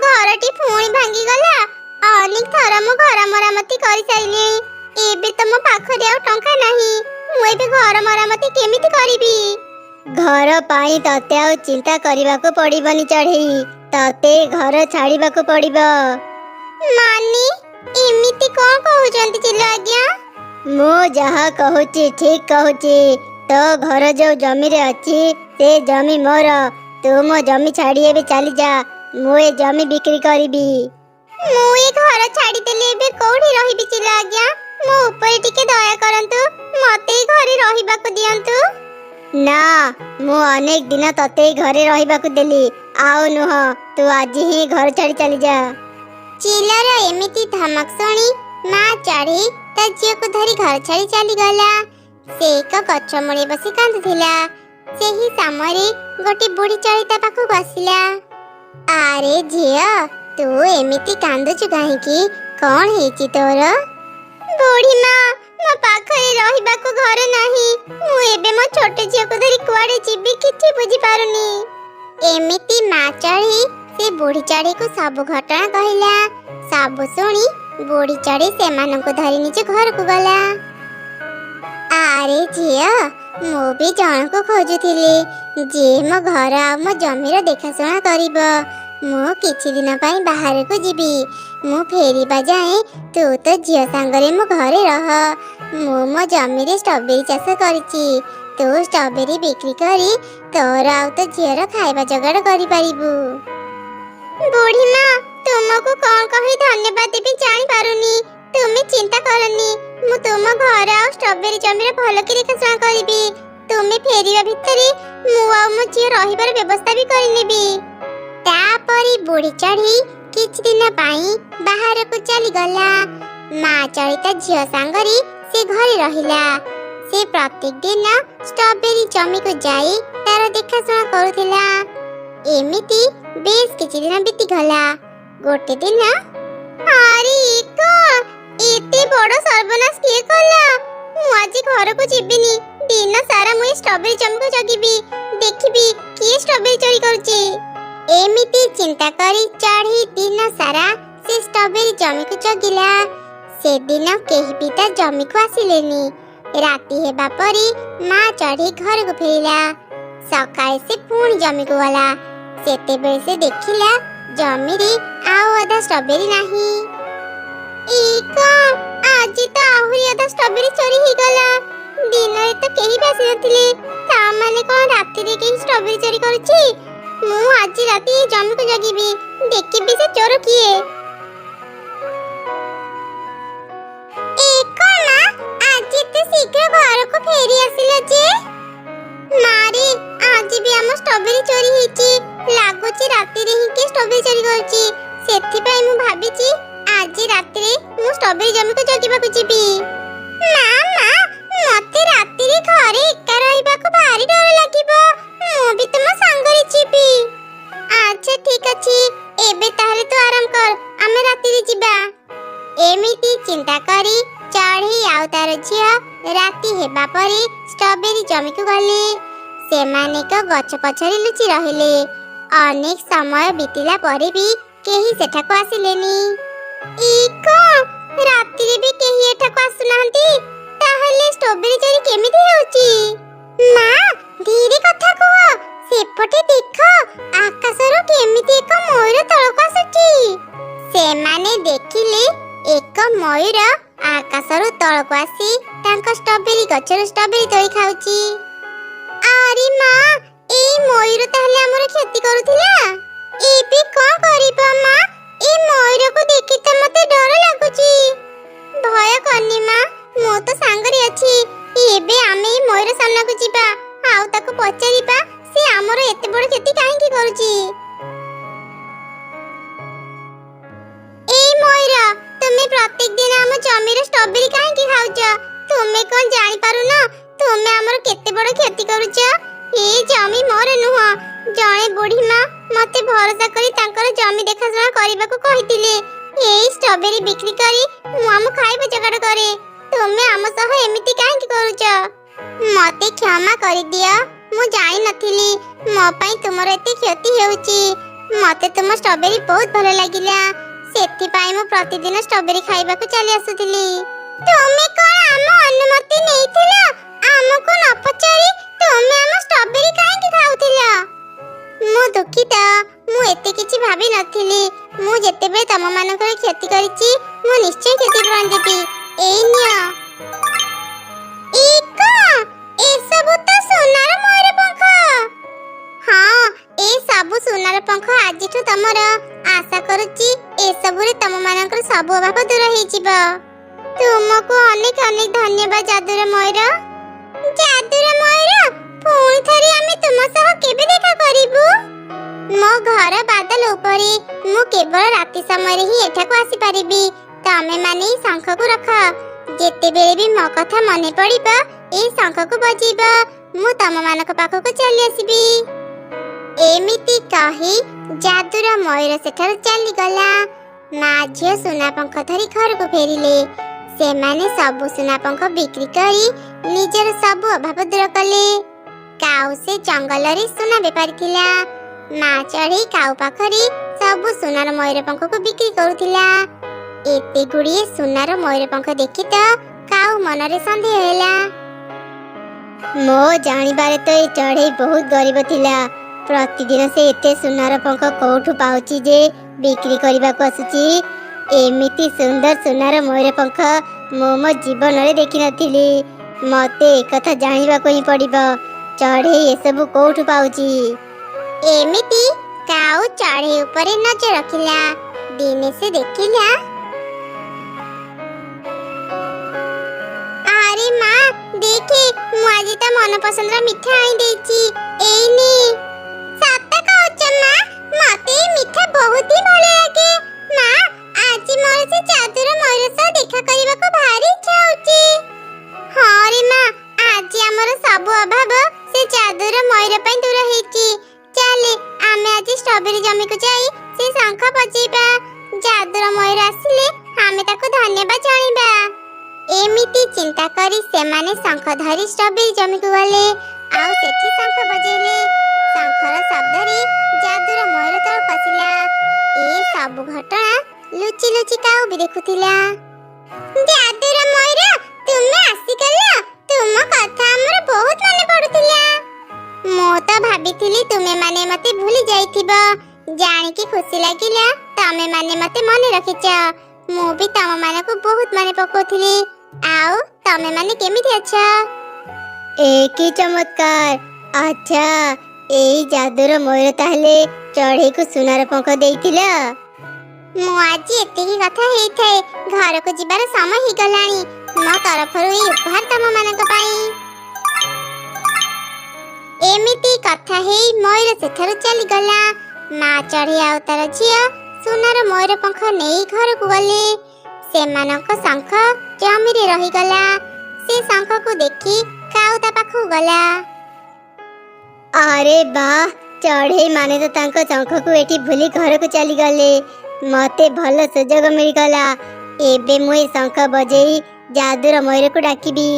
ଘରଟି ପୁଣି ଭାଙ୍ଗିଗଲା। ଅନେକ ଥର ମୁଁ ଘର ମରାମତି କରିସାରିଲିଣି। ଏବେ ତ ମୋ ପାଖରେ ଆଉ ଟଙ୍କା ନାହିଁ। ମୁଁ ଏବେ ଘର ମରାମତି କେମିତି କରିବି? ଘର ପାଇଁ ତତେ ଆଉ ଚିନ୍ତା କରିବାକୁ ପଡିବନି ଚଢେଇ। ତତେ ଘର ଛାଡିବାକୁ ପଡିବ। ମାନେ, ଏମିତି କଣ କହୁଛନ୍ତି ଚିଲ ଆଜ୍ଞା? ମୁଁ ଯାହା କହୁଛି ଠିକ କହୁଛି। ତୋ ଘର ଯୋଉ ଜମିରେ ଅଛି, ସେ ଜମି ମୋର। ତୁ ମୋ ଜମି ଛାଡି ଏବେ ଚାଲିଯା। ମୁଁ ଏ ଜମି ବିକ୍ରି କରିବି। ମୁଁ ଏ ଘର ଛାଡ଼ିଦେଲେ ଏବେ କୋଉଠି ରହିବି? ଚିଲ ଆଜ୍ଞା, ମୋ ଉପରେ ଟିକେ ଦୟା କରନ୍ତୁ। ମତେ ଏଇ ଘରେ ରହିବାକୁ ଦିଅନ୍ତୁ। ନା, ମୁଁ ଅନେକ ଦିନ ତତେ ଏଇ ଘରେ ରହିବାକୁ ଦେଲି, ଆଉ ନୁହଁ। ତୁ ଆଜି ହିଁ ଘର ଛାଡି ଚାଲିଯା। ଚିଲର ଏମିତି ଧମକ ଶୁଣି ମା ଚଢ଼େଇ ତା ଝିଅକୁ ଧରି ଘର ଛାଡ଼ି ଚାଲିଗଲା। ସେ ଏକ ଗଛ ମୂଳେ ବସି କାନ୍ଦୁଥିଲା। ସେହି ସମୟରେ ଗୋଟେ ବୁଢୀ ଚଢ଼େଇ ତା ପାଖକୁ ଆସିଲା। ଆରେ ଝିଅ, ତୁ ଏମିତି କାନ୍ଦୁଛୁ କାହିଁକି? କଣ ହେଇଛି ତୋର? ବୁଢୀ ମା, ମୋ ପାଖରେ ରହିବାକୁ ଘର ନାହିଁ। ମୁଁ ଏବେ ମୋ ଛୋଟ ଝିଅକୁ ଧରି କୁଆଡେ ଯିବି କିଛି ବୁଝିପାରୁନି। ଏମିତି ମା ଚଢ଼େଇ ସେ ବୁଢୀ ଚଢ଼େଇକୁ ସବୁ ଘଟଣା କହିଲା। ସବୁ ଶୁଣି ବୁଢୀ ଚଢ଼େଇ ସେମାନଙ୍କୁ ଧରି ନିଜ ଘରକୁ ଗଲା। ଆରେ ଝିଅ, ମୁଁ ବି ଜଣକୁ ଖୋଜୁଥିଲି, ଯିଏ ମୋ ଘର ଆଉ ମୋ ଜମିର ଦେଖାଶୁଣା କରିବ। ମୁଁ କିଛି ଦିନ ପାଇଁ ବାହାରକୁ ଯିବି। ମୁଁ ଫେରିବା ଯାଏଁ ତୁ ତୋ ଝିଅ ସାଙ୍ଗରେ ମୋ ଘରେ ରହ। ମୁଁ ମୋ ଜମିରେ ଷ୍ଟ୍ରବେରୀ ଚାଷ କରିଛି। ତୁ ଷ୍ଟ୍ରବେରୀ ବିକ୍ରି କରି ତୋର ଆଉ ତୋ ଝିଅର ଖାଇବା ଯୋଗାଡ଼ କରିପାରିବୁ। ବୁଢୀ ମା, ତୁମକୁ କଣ କହି ଧନ୍ୟବାଦ ଦେବି ଜାଣିପାରୁନି। ତୁମେ ଚିନ୍ତା କରନି, ମୁଁ ତୁମ ଘର ଆଉ ଷ୍ଟ୍ରବେରୀ ଜମିର ଭଲକି ଦେଖାଶୁଣା କରିବି। ତୁମେ ଫେରିବା ଭିତରେ ମୁଁ ଆଉ ମୋ ଝିଅ ରହିବାର ବ୍ୟବସ୍ଥା ବି କରିନେବି। ତାପରେ ବୁଢୀ ଚଢ଼େଇ କିଛି ଦିନ ପାଇଁ ବାହାରକୁ ଚାଲିଗଲା। ମା ଚଢ଼େଇ ତା ଝିଅ ସାଙ୍ଗରେ ସେ ଘରେ ରହିଲା। ସେ ପ୍ରତ୍ୟେକ ଦିନ ଷ୍ଟ୍ରବେରୀ ଜମିକୁ ଯାଇ ତାର ଦେଖାଶୁଣା କରୁଥିଲା। ଏମିତି ବେଶ କିଛି ଦିନ ବିତିଗଲା। ଗୋଟେ ଦିନ, ଆରେ ଏ କଣ? ଏତେ ବଡ ସର୍ବନାଶ କିଏ କଲା? ମୁଁ ଆଜି ଘରକୁ ଯିବିନି। ଦିନ ସାରା ମୁଁ ଏ ଷ୍ଟ୍ରବେରୀ ଜମିକୁ ଜଗିବି, ଦେଖିବି କିଏ ଷ୍ଟ୍ରବେରୀ ଚୋରି କରୁଛି। ଏମିତି ଚିନ୍ତା କରି ଚଢ଼େଇ ଦିନ ସାରା ସେ ଷ୍ଟ୍ରବେରୀ ଜମିକୁ ଜଗିଲା। ସେଦିନ କେହି ବି ତା ଜମିକୁ ଆସିଲେନି। ରାତି ହେବା ପରେ ମା ଚଢ଼େଇ ଘରକୁ ଫେରିଲା। ସକାଳେ ସେ ପୁଣି ଜମିକୁ ଗଲା। ସେତେବେଳେ ସେ ଦେଖିଲା ଜମିରେ ଆଉ ଅଧା ଷ୍ଟ୍ରବେରୀ ନାହିଁ। ଏ କଣ? ଆଜି ତ ଆହୁରି ଅଧା ଷ୍ଟ୍ରବେରୀ ଚୋରି ହେଇଗଲା। ଦିନରେ ତ କେହି ବି ଆସିନଥିଲେ। ତା ମାନେ କଣ ରାତିରେ କେହି ଷ୍ଟ୍ରବେରୀ ଚୋରି କରୁଛି? ମୁଁ ଆଜି ରାତି ଏ ଜମିକୁ ଜଗିବି, ଦେଖିବି ସେ ଚୋର କିଏ। ଏ କଣ ମା, ଆଜି ଏତେ ଶୀଘ୍ର ଘରକୁ ଫେରି ଆସିଲ ଯେ? ମାରେ, ଆଜି ବି ଆମ ଷ୍ଟ୍ରବେରୀ ଚୋରି ହେଇଛି। ଲାଗୁଛି ରାତିରେ ହିଁ କିଏ ଷ୍ଟ୍ରବେରୀ ଚୋରି କରୁଛି। ସେଥିପାଇଁ ମୁଁ ଭାବିଛି ଆଜି ରାତିରେ ମୁଁ ଷ୍ଟ୍ରବେରୀ ଜମିକୁ ଜଗିବାକୁ ଯିବି। ମା ମା, ମତେ ରାତିରେ ଘରେ ଏକା ରହିବାକୁ ଭାରି ଡର ଲାଗିବ। ମୁଁ ବି ତୁମ ସାଙ୍ଗରେ ଯିବି। ଆଚ୍ଛା, ଠିକ ଅଛି। ଏବେ ତାହେଲେ ତୁ ଆରାମ କର, ଆମେ ରାତିରେ ଯିବା। ଏମିତି ଚିନ୍ତା କରି ଚଢ଼େଇ ଆଉ ତାର ଝିଅ ରାତି ହେବା ପରେ ଷ୍ଟ୍ରବେରୀ ଜମିକୁ ଗଲେ। ସେମାନେ ଏକ ଗଛ ପଛରେ ଲୁଚି ରହିଲେ। ଅନେକ ସମୟ ବିତିଲା ପରେ ବି କେହି ସେଠାକୁ ଆସିଲେନି। ଇ କଣ, ରାତିରେ ବି କେହି ଏଠାକୁ ଆସୁନାହାନ୍ତି? ତାହେଲେ ଷ୍ଟ୍ରବେରୀ ଚୋରି କେମିତି ହେଉଛି? ମା, ଧୀରେ କଥା କୁହ। ସେପଟେ ଦେଖ, ଆକାଶରୁ କେମିତି ଏକ ମୟୂର ତଳକୁ ଆସୁଛି। ସେମାନେ ଦେଖିଲେ ଏକ ମୟୂର ଆକାଶରୁ ତଳକୁ ଆସି ତାଙ୍କ ଷ୍ଟ୍ରବେରୀ ଗଛରୁ ଷ୍ଟ୍ରବେରୀ ତୋଳି ଖାଉଛି। ଆରେ ମା, ଏଇ ମୟୂର ତାହେଲେ ଆମର କ୍ଷତି କରୁଥିଲା। ଏବେ କଣ କରିବା ମା? ଏ ମୟୂରକୁ ଦେଖି ତ ମତେ ଡର ଲାଗୁଛି। ଭୟ କରନି ମା, ମୁଁ ତ ସାଙ୍ଗରେ ଅଛି। ଏବେ ଆମେ ଏଇ ମୟୂର ସାମ୍ନାକୁ ଯିବା ଆଉ ତାକୁ ପଚାରିବା ସେ ଆମର ଏତେ ବଡ କ୍ଷତି କାହିଁକି କରୁଛି। ଏଇ ମୟୂର, ତୁମେ ପ୍ରତ୍ୟେକ ଦିନ ଆମ ଜମିର ଷ୍ଟ୍ରବେରୀ କାହିଁକି ଖାଉଛ? ତୁମେ କଣ ଜାଣିପାରୁନ ତୁମେ ଆମର କେତେ ବଡ କ୍ଷତି କରୁଛ? ଏ ଜମି ମୋର ନୁହଁ। ଜଣେ ବୁଢୀ ମା ମତେ ଭରସା କରି ତାଙ୍କର ଜମି ଦେଖାଶୁଣା କରିବାକୁ କହିଥିଲେ। ଏଇ ଷ୍ଟ୍ରବେରୀ ବିକ୍ରି କରି ମୁଁ ଆମ ଖାଇବା ଯୋଗାଡ଼ କରେ। ତୁମେ ଆମ ସହ ଏମିତି କାହିଁକି କରୁଛ? ମତେ କ୍ଷମା କରିଦିଅ। ମୁଁ ଜାଣିନଥିଲି ମୋ ପାଇଁ ତୁମର ଏତେ କ୍ଷତି ହେଉଛି। ମତେ ତୁମ ଷ୍ଟ୍ରବେରୀ ବହୁତ ଭଲ ଲାଗିଲା, ସେଥିପାଇଁ ମୁଁ ପ୍ରତିଦିନ ଷ୍ଟ୍ରବେରୀ ଖାଇବାକୁ ଚାଲି ଆସୁଥିଲି। ତୁମେ କଣ ଆମ ଅନୁମତି ନେଇଥିଲ? ଆମକୁ ନ ପଚାରି ତୁମେ ଆମ ଷ୍ଟ୍ରବେରୀ କାହିଁକି ଖାଉଥିଲ? ମୁଁ ଦୁଃଖିତ, ମୁଁ ଏତେ କିଛି ଭାବି ନଥିଲି। ମୁଁ ଯେତେବେଳେ ତମମାନଙ୍କର କ୍ଷତି କରିଛି, ମୁଁ ନିଶ୍ଚୟ କ୍ଷତିପୂରଣ ଦେବି। ଏଇ ନିଅ। ଏ କଣ? ଏସବୁ ତ ସୁନାର ମୟୂର ପଙ୍ଖ! ହଁ, ଏ ସବୁ ସୁନାର ପଙ୍ଖ ଆଜିଠୁ ତମର। ଆଶା କରୁଛି ଏସବୁରେ ତମମାନଙ୍କର ସବୁ ଅଭାବ ଦୂର ହେଇଯିବ। ତୁମକୁ ଅନେକ ଅନେକ ଧନ୍ୟବାଦ, ଯାଦୁର ମୟୂର। ଯାଦୁର ମୟୂର, ପୁଣି ଥରେ ଆମେ ତୁମ ସହ କେବେ ଦେଖା କରିବୁ? ମୋ ଘର ବାଦଲ ଉପରେ। ମୁଁ କେବଳ ରାତି ସମୟରେ ହିଁ ଏଠାକୁ ଆସିପାରିବି। ତମେ ମାନେ ଏଇ ଶଙ୍ଖକୁ ରଖ। ଯେତେବେଳେ ବି ମୋ କଥା ମନେ ପଡ଼ିବ, ଏଇ ଶଙ୍ଖକୁ ବଜେଇବ। ମୁଁ ତମମାନଙ୍କ ପାଖକୁ ଚାଲି ଆସିବି। ଏମିତି କହି ଯାଦୁର ମୟୂର ସେଠାରୁ ଚାଲିଗଲା। ମା ଝିଅ ସୁନା ପଙ୍ଖ ଧରି ଘରକୁ ଫେରିଲେ। ସେମାନେ ସବୁ ସୁନା ପଙ୍ଖ ବିକ୍ରି କରି ନିଜର ସବୁ ଅଭାବ ଦୂର କଲେ। କାଉ ସେ ଜଙ୍ଗଲରେ ସୁନା ବେପାରୀ ଥିଲା। ମା ଚଢ଼େଇ କାଉ ପାଖରେ ସବୁ ସୁନାର ମୟୂର ପଙ୍ଖକୁ ବିକ୍ରି କରୁଥିଲା। ଏତେ ଗୁଡ଼ିଏ ସୁନାର ମୟୂର ପଙ୍ଖ ଦେଖି ତ କାଉ ମନରେ ସନ୍ଦେହ ହେଲା। ମୋ ଜାଣିବାରେ ତ ଏଇ ଚଢ଼େଇ ବହୁତ ଗରିବ ଥିଲା। ପ୍ରତିଦିନ ସେ ଏତେ ସୁନାର ପଙ୍ଖ କୋଉଠୁ ପାଉଛି ଯେ ବିକ୍ରି କରିବାକୁ ଆସୁଛି? ଏମିତି ସୁନ୍ଦର ସୁନାର ମୟୂର ପଙ୍ଖ ମୁଁ ମୋ ଜୀବନରେ ଦେଖିନଥିଲି। ମତେ ଏକଥା ଜାଣିବାକୁ ହିଁ ପଡ଼ିବ, ଚଢ଼େଇ ଏସବୁ କୋଉଠୁ ପାଉଛି। ଏମିତି କାଉ ଚଢ଼େଇ ଉପରେ ନଜର ରଖିଲା। ଦିନେ ସେ ଦେଖିଲା, ଆରେ ମା, ଦେଖେ, ମୁଁ ଆଜି ତା ମନ ପସନ୍ଦର ମିଠା ଆଣି ଦେଇଛି। ଏଇ ନେ। ସତ କହୁଛ ମା? ମତେ ଏଇ ମିଠା ବହୁତ ହିଁ ଭଲ ଲାଗେ। ମା, ଆଜି ମୋର ସେ ଯାଦୁର ମୟୂର ସହ ଦେଖା କରିବାକୁ ଭାରି ଇଚ୍ଛା ହଉଛି। ହଁ ରେ ମା, ଆଜି ଆମର ସବୁ ଅଭାବ ସେ ଯାଦୁର ମୟୂର ପାଇଁ ଦୂର ହେଇଛି। ଚାଲେ, ଆମେ ଆଜି ଷ୍ଟ୍ରବେରୀ ଜମିକୁ ଯାଇ ସେ ଶଙ୍ଖ ବଜେଇବା। ଯାଦୁର ମୟୂର ଆସିଲେ ଆମେ ତାକୁ ଧନ୍ୟବାଦ ଜଣେଇବା। ଏମିତି ଚିନ୍ତା କରି ସେମାନେ ଶଙ୍ଖ ଧରି ଷ୍ଟ୍ରବେରୀ ଜମିକୁ ଗଲେ ଆଉ ସେଠି ଶଙ୍ଖ ବଜେଇଲେ। ଶଙ୍ଖର ଶବ୍ଦରେ ଯାଦୁର ମୟୂର ତଳକୁ ଆସିଲା। ଏ ସବୁ ଘଟଣା ଲୁଚି ଲୁଚି କାଉ ବି ଦେଖୁଥିଲା। ଯାଦୁର ମୟୂର, ତୁମେ ଆସିଗଲ! ତୁମ କଥା ଆମର ବହୁତ ମନେ ପଡୁଥିଲା। ମୁଁ ତ ଭାବିଥିଲି ତୁମେ ମାନେ ମତେ ଭୁଲି ଯାଇଥିବ। ଜାଣିକି ଖୁସି ଲାଗିଲା ତମେ ମାନେ ମତେ ମନେ ରଖିଛ। ମୁଁ ବି ତମ ମାନଙ୍କୁ ବହୁତ ମନେ ପକଉଥିଲି। ଆଉ ତମେ ମାନେ କେମିତି ଅଛ? ଏ କି ଚମତ୍କାର! ଆଚ୍ଛା, ଏଇ ଯାଦୁର ମୟୂର ତାହେଲେ ଚଢ଼େଇକୁ ସୁନାର ପଙ୍ଖ ଦେଇଥିଲା। ମୁଁ ଆଜି ଏତିକି କଥା ହେଇଥାଏ, ଘରକୁ ଯିବାର ସମୟ ହେଇଗଲାଣି। ମୋ ତରଫରୁ ଏଇ ଉପହାର ତମ ମାନଙ୍କ ପାଇଁ। ଏମିତି କଥା ହେଇ ମୟୂର ସେଠାରୁ ଚାଲିଗଲା। ମା ଚଢ଼େଇ ଆଉ ତାର ଝିଅ ସୁନାର ମୟୂର ପଙ୍ଖ ନେଇ ଘରକୁ ଗଲେ। ସେମାନଙ୍କ ଶଙ୍ଖ ଜମିରେ ରହିଗଲା। ସେ ଶଙ୍ଖକୁ ଦେଖି କାଉ ତା ପାଖକୁ ଗଲା। ଆରେ ବାଃ, ଚଢ଼େଇ ମାନେ ତ ତାଙ୍କ ଶଙ୍ଖକୁ ଏଠି ଭୁଲି ଘରକୁ ଚାଲିଗଲେ। ମତେ ଭଲ ସୁଯୋଗ ମିଳିଗଲା। ଏବେ ମୁଁ ଏ ଶଙ୍ଖ ବଜେଇ ଯାଦୁର ମୟୂରକୁ ଡାକିବି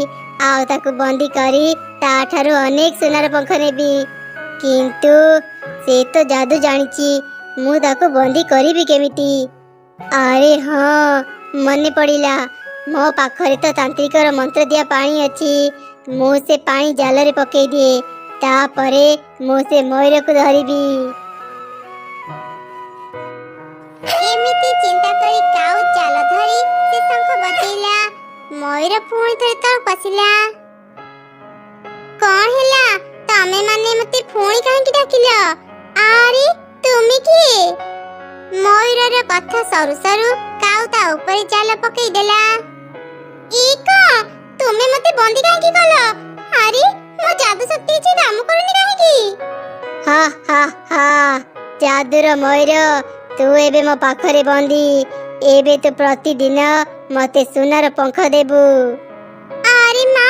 ଆଉ ତାକୁ ବନ୍ଦୀ କରି ତାଠାରୁ ଅନେକ ସୁନାର ପଙ୍ଖ ନେବି। କିନ୍ତୁ ସେ ତ ଯାଦୁ ଜାଣିଛି, ମୁଁ ତାକୁ ବନ୍ଦୀ କରିବି କେମିତି? ଆରେ ହଁ, ମନେ ପଡ଼ିଲା, ମୋ ପାଖରେ ତ ତାନ୍ତ୍ରିକର ମନ୍ତ୍ର ଦିଆ ପାଣି ଅଛି। ମୁଁ ସେ ପାଣି ଜାଲରେ ପକେଇ ଦିଏ, ତାପରେ ମୁଁ ସେ ମୟୂରକୁ ଧରିବି। ଏମିତି ଚିନ୍ତା କରି କାଉ ଜାଲ ଧରି ସେ ଶଙ୍ଖ ବଜେଇଲା। ମୟୂର ପୁଣି ଥରେ ତଳକୁ ଆସିଲା। କଣ ହେଲା? ତମେ ମାନେ ମତେ ପୁଣି କାହିଁକି ଡାକିଲ? ଆରେ, ତୁମେ କିଏ? ମୟୂରର କଥା ସରୁ ସରୁ କାଉ ତା ଉପରେ ଜାଲ ପକେଇ ଦେଲା। ଇ କଣ? ତୁମେ ମତେ ବନ୍ଦୀ କାହିଁକି କଲ? ଆରେ, ମୋ ଯାଦୁ ଶକ୍ତି କିଛି କାମ କରୁନି କାହିଁକି? ହା ହା ହା, ଯାଦୁର ମୟୂର, ତୁ ଏବେ ମୋ ପାଖରେ ବନ୍ଦୀ। ଏବେ ତୁ ପ୍ରତିଦିନ ମତେ ସୁନାର ପଙ୍ଖ ଦେବୁ। ଆରେ ମା,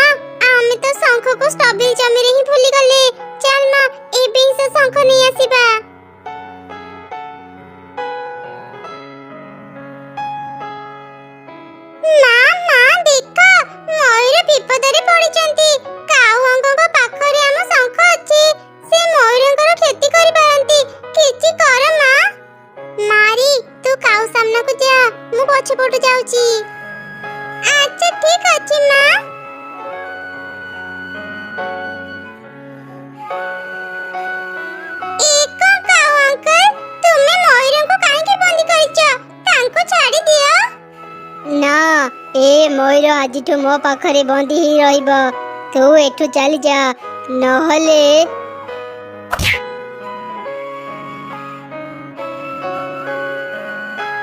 ଆମେ ତ ଶଙ୍ଖକୁ ଷ୍ଟ୍ରବେରୀ ଜମିରେ ହିଁ ଭୁଲିଗଲେ। ଚାଲ ମା, ଏବେ ହିଁ ସେ ଶଙ୍ଖ ନେଇ ଆସିବା। ମା, ମା, ଦେଖ, ମୟୂର ବିପଦରେ ପଡ଼ିଛନ୍ତି। କାଉ ଅଙ୍କଙ୍କ ପାଖରେ ଆମ ଶଙ୍ଖ ଅଛି। ସେ ମୟୂରଙ୍କର କ୍ଷତି କରିପାରନ୍ତି। କିଛି କର ମା। ପଛପଟୁ ଯାଉଛି। ଆଚ୍ଛା, ଠିକ ଅଛି ମା। ଏ କଣ କାଉ ଅଙ୍କଲ, ତୁମେ ମୟୂରଙ୍କୁ କାହିଁକି ବନ୍ଦୀ କରିଛ? ତାଙ୍କୁ ଛାଡ଼ି ଦିଅ। ନା, ଏ ମୟୂର ଆଜିଠୁ ମୋ ପାଖରେ ବନ୍ଦୀ ହେଇ ରହିବ। ତୁ ଏଠୁ ଚାଲିଯା, ନହେଲେ।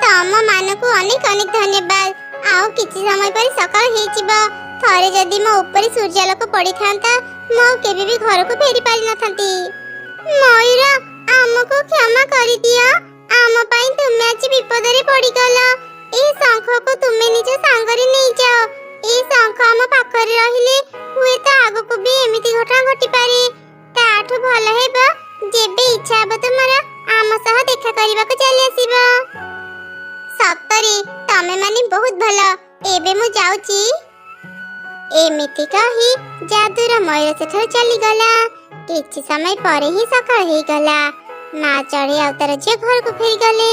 ତମ ମାନଙ୍କୁ ଅନେକ ଅନେକ ଧନ୍ୟବାଦ। ଆଉ କିଛି ସମୟ ପରେ ସକାଳ ହେଇଯିବ। ଥରେ ଯଦି ମୋ ଉପରେ ସୂର୍ଯ୍ୟାଲୋକ ପଡ଼ିଥାନ୍ତା, ମୁଁ ଆଉ କେବେ ବି ଘରକୁ ଫେରି ପାରିନଥାନ୍ତି। ମୟୂର, ଆମକୁ କ୍ଷମା କରିଦିଅ। ଆମ ପାଇଁ ତୁମେ ଆଜି ବିପଦରେ ପଡ଼ିଗଲ। ଏହି ଶଙ୍ଖକୁ ତୁମେ ନିଜ ସାଙ୍ଗରେ ନେଇଯାଅ। ଏହି ଶଙ୍ଖ ଆମ ପାଖରେ ରହିଲେ ହୁଏତ ଆଗକୁ ବି ଏମିତି ଘଟଣା ଘଟିପାରେ। ତାଠୁ ଭଲ ହେବ, ଯେବେ ଇଚ୍ଛା ହେବ ତୁମର, ଆମ ସହ ଦେଖା କରିବାକୁ ଚାଲି ଆସିବ। ସତରେ ତମେ ମାନେ ବହୁତ ଭଲ। ଏବେ ମୁଁ ଯାଉଛି। ଏମିତି କହି ଯାଦୁର ମୟୂର ସେଠାରୁ ଚାଲିଗଲା। କିଛି ସମୟ ପରେ ହିଁ ସକାଳ ହେଇଗଲା। ମା ଚଢ଼େଇ ଆଉ ତାର ଝିଅ ଘରକୁ ଫେରିଗଲେ।